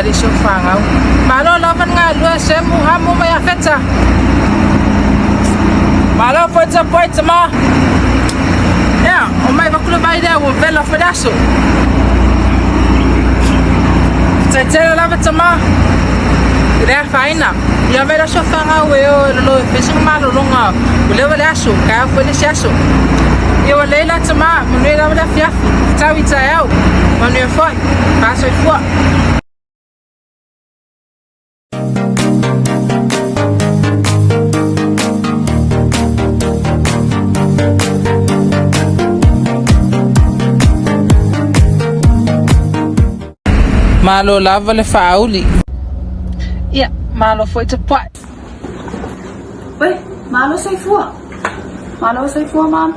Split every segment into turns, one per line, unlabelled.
alii si ou fanau. Malo lava le galulue a Semu, Hamu ma Iafeta. Malo foi le tapuai tama. Ia, omai avatu le vai lea ua vela foi le aso. Faafetai tele lava tama i le afaina. Ia omai loa si ou fanau e o e lolo e fai sina malologa ua leva le aso, taeao foi le isi aso. Ia ua lelei la tama, manuia lava le afiafi, tau i taeao, manuia foi, fa soifua. Malo lava le faauli. Ia, malo foi tapuai.
Oi, malo soifua. Malo soifua mama.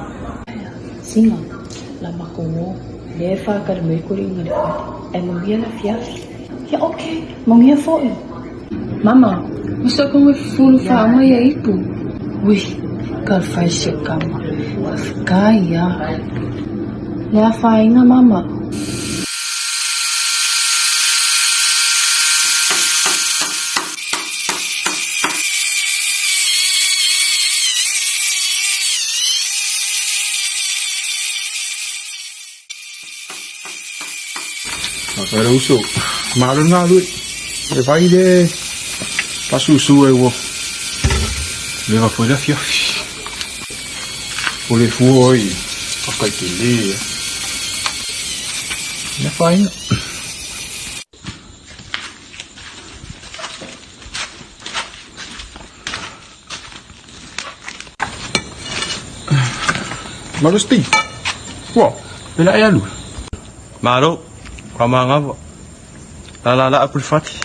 Sina, la makou o, lea e faatali mai koliga i le fale, ae manuia le afiafi. Ia ok, manuia foi. Mama, ua sokoga e fulu faauga ia ipu. Ui, talofa e si ou tama. Faafetai a. Le afaina mama.
E le uso, malo le galue. E vai le fasusu e ua leva foi le afiafi. O le fua oi, faafetai tele. Mea faina. Malo Steve. Ua, pela e alu.
Malo, kwa mangava. La la la aku le fati.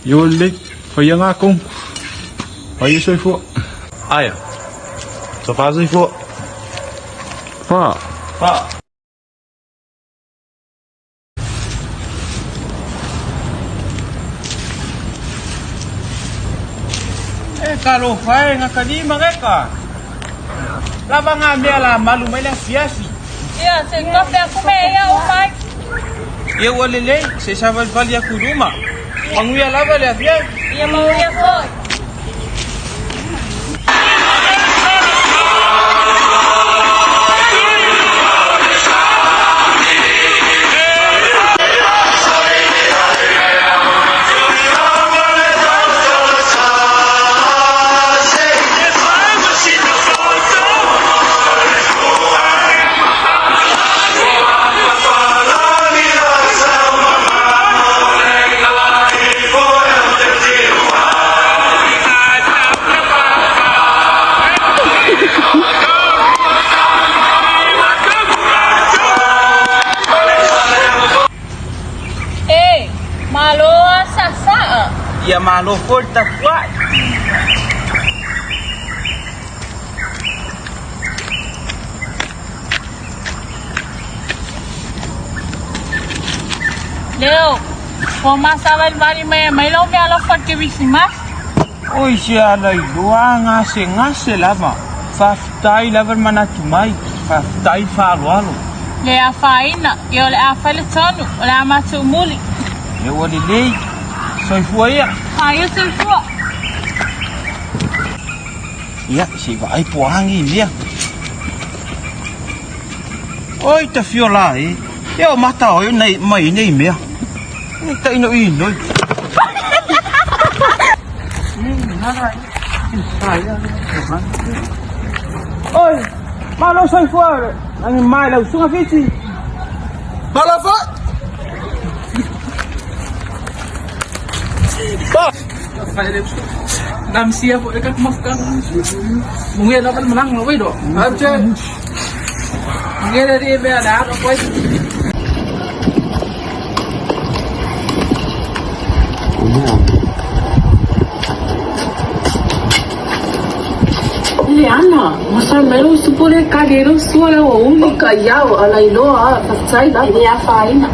Io lelei, faia ngā kong. Faia soifua.
Aia. So fa soifua.
Fa.
Fa.
E talofa e gakalima geka. Lava ngā mea la malu mai le afiafi.
Ia, se i tope aku mea ia o mai.
Ia ua lelei, se i savalivali aku i luma. Manuia lava le afiafi.
Ia manuia foi. E, malo a sasaa.
Ia malo foi le tapuai.
Leo, ua masavalivali mai e mai lau meaalofa i le Kerisimasi.
Oi se ala iloa gasegase lava. Faafetai lava le manatu mai, faafetai le faaaloalo.
Le afaina, ia o le a fai le tonu, o le a matou muli.
Ia ua lelei, soifua ia.
Aia soifua.
Ia, se i vaai po o a nei mea. Oi, tafio la e. Ia o mata oi nei mai nei mea. Nei tai no i noi. Oi, malo soifua, nani mai lau susuga Fiti.
Malo foi.
Namsia foi ka mafka. Mungia lava le malaga oi do. Ache. Mungia le ri mea le alo foi.
Leana, ua sau mai lou uso po lea e kali ai lau sua le aoauli. O ka iau, ala iloa a, faafetai lava. E le afaina.